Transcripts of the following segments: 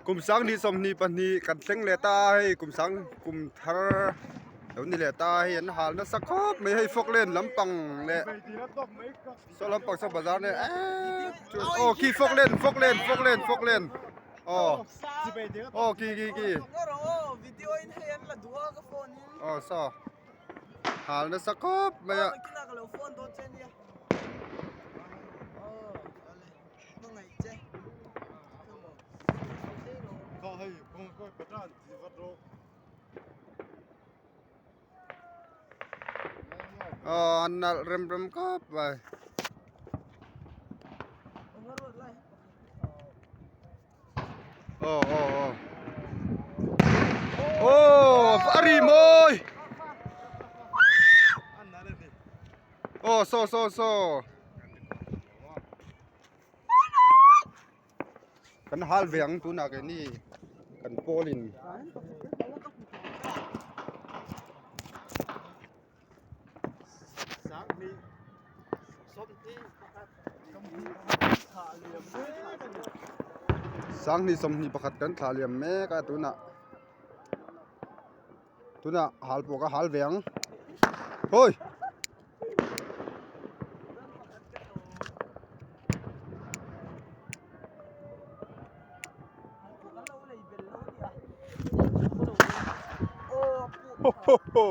Kum 2022 kan thleng leh ta a hei kum sang kum thar lo ni leh ta a hei an hal nasa khawp mai hei Falkland lampang leh saw lampang saw bazar nen eee aw khi Falkland Falkland Falkland Falkland aw aw khi khi khi aw saw hal nasa khawp mai a. Aw an nalh rem rem khawp mai. Aw aw aw aw a ri mawi aw saw saw saw. Kan hal ve ang tunah keini kan pawlin. 21 kan thlah liam mek a tunah tunah hal pawh ka hal ve ang hawi. Ho ho ho.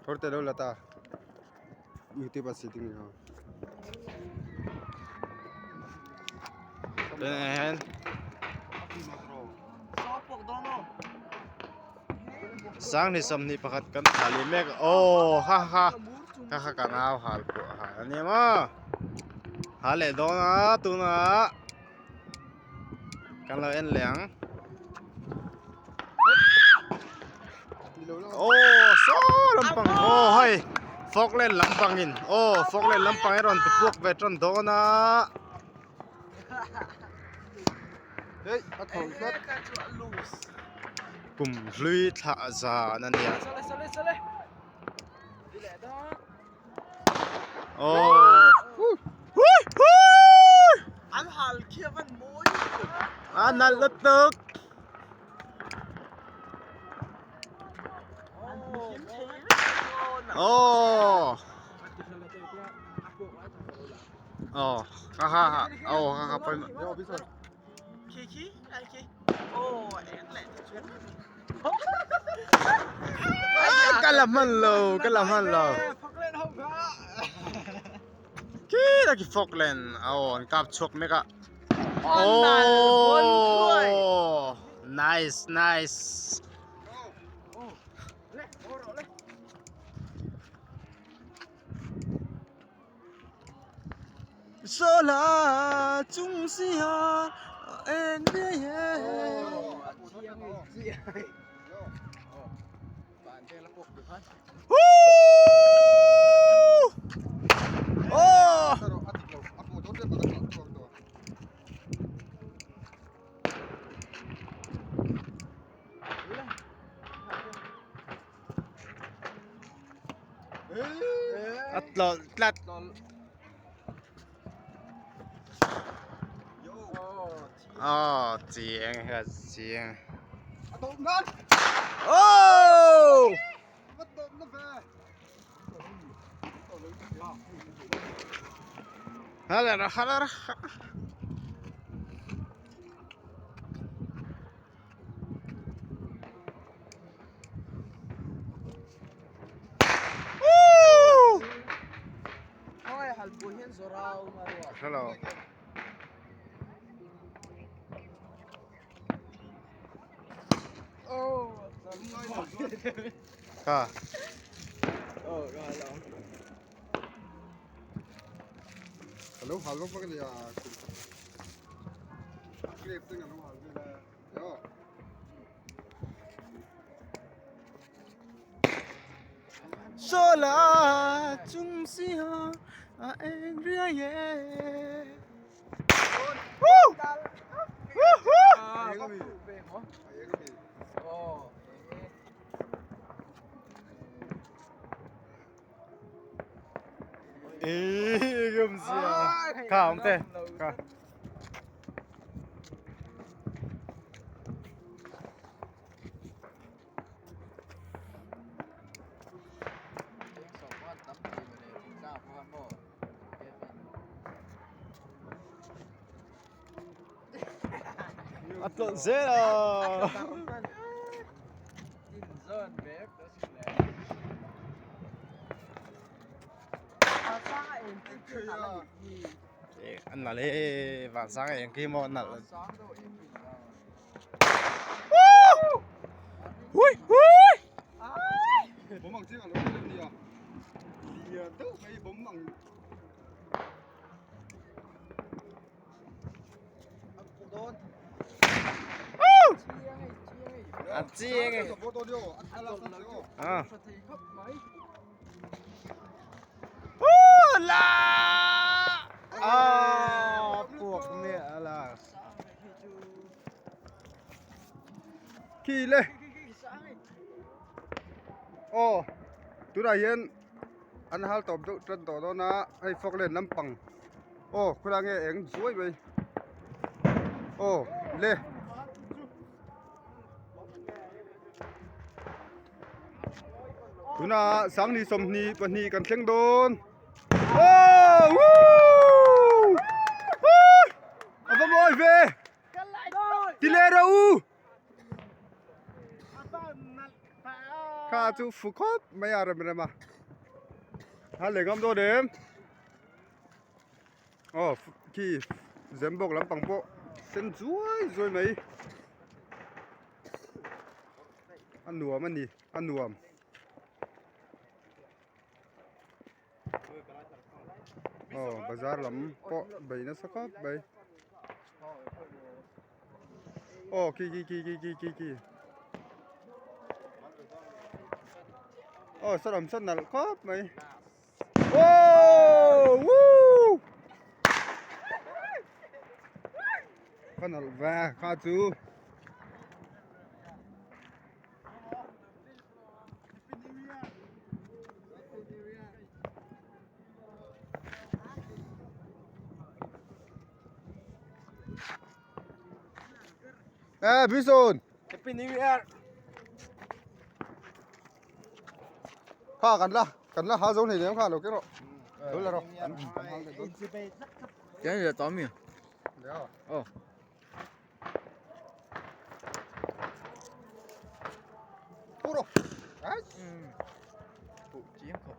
Thor te lo la ta. YouTube a sitting ni ho. Then 2021 kan thla leh mek aw ha ha ha ha ka nau hal pawh a hal a nia maw hal leh dawn a tunah kan lo en leh ang aw saw lampang aw hei Falkland lampangin aw Falkland lampang hi a rawn ti puak ve tan dawn a. Hei a tho tlat. Kum hlui thlah zan a nia. Aw. An hal khi a van mawi. A nalh lutuk. Aw. Aw ha ha ha aw ha ha pawimawh. Ka la hman lo ka la hman lo khi ta khi Falkland aw an kap chhuak mek a aww nice nice. Sola chung si ha en ve Oh! A tlawlh tlat. Aw chiang kha chiang. Oh! Hala hala Hello. Ha. Hello, hello, pa kaya. Clip ting ano hal Yo. Sola chung si ha a eng ria ye. Woo! Woo hoo! Ê, gầm gì à? Khảo không thế? Kha. A tlawlh zel a. An nalh e vansang eng khi maw an nalh. Hui hui. Bawm ang chiang a lo ni nia. Lian deuh mai bawm ang. A chiang e. Ah. La. Ah, puak miah la. Khi le. Aw, tunah hian an hal tawp deuh tan tawh dawn a, hei Falkland lampang aw khawlai nge eng zuai mai aw le. Tunah Sangni 22 kan thleng dawn aw woo woo a va mawi ve ti leh rawh u kha chu fu khawp mai a rem rem a a leh ngam dawn em aw khi zembawk lampang pawh sen zuai zuai mai. A nuam a ni a nuam. Aw bazar lam pawh bei nasa khawp mai. Aw khi khi khi khi khi khi khi. Aw saw lam saw nalh khawp mai. Aw woo. Ka nalh ve kha chu. Ê, Bison! Happy New Year! Kha kan la, kan la ha zo nei lem kha lo ke rawh. Lo la rawh. Kan kan hal dawn. Cái này là tóm nhỉ? Ồ. Puro. Phụ chiếm khổng.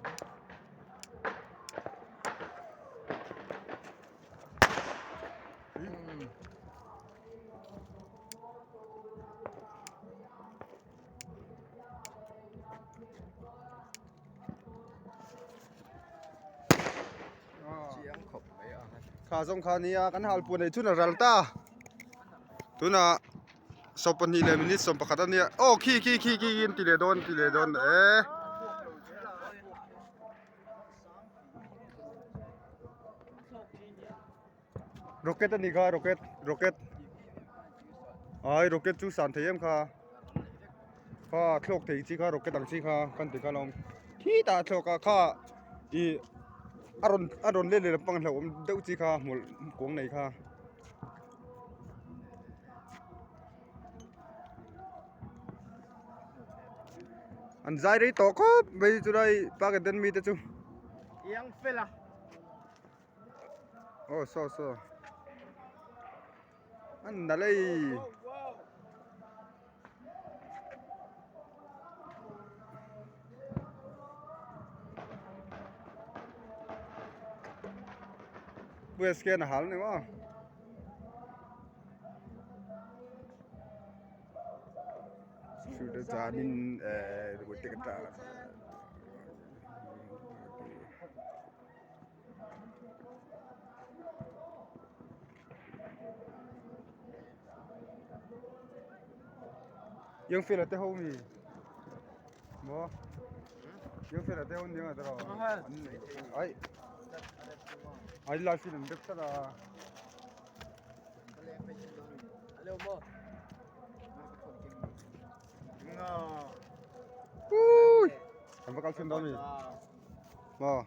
Kha zawng kha nia kan hal puan ei chhun a ral ta tunah 22 leh minute 11 a nia aw khi khi khi khi khi an ti leh dawn ti leh dawn e. Rocket a ni kha rocket rocket ai rocket chu san thei em kha kha thlawk thei chi kha rocket ang chi kha kan ti kha lawm khitah thlawk ah kha ih a rawn a rawn let leh lampang hlauhawm deuh chi kha hmawlh kuang nei kha. An zai rei tawh khawp mai chulai park ah ten mite chu. Oh so so an nalh ei West khian a hal ni maw chuanin eh Yung fila te ho mi. Mo. Yung fila te ho ni ma tro. Ai. Ai la film dek ta. Ui. Kan va kal chhun dawn mi. Maw.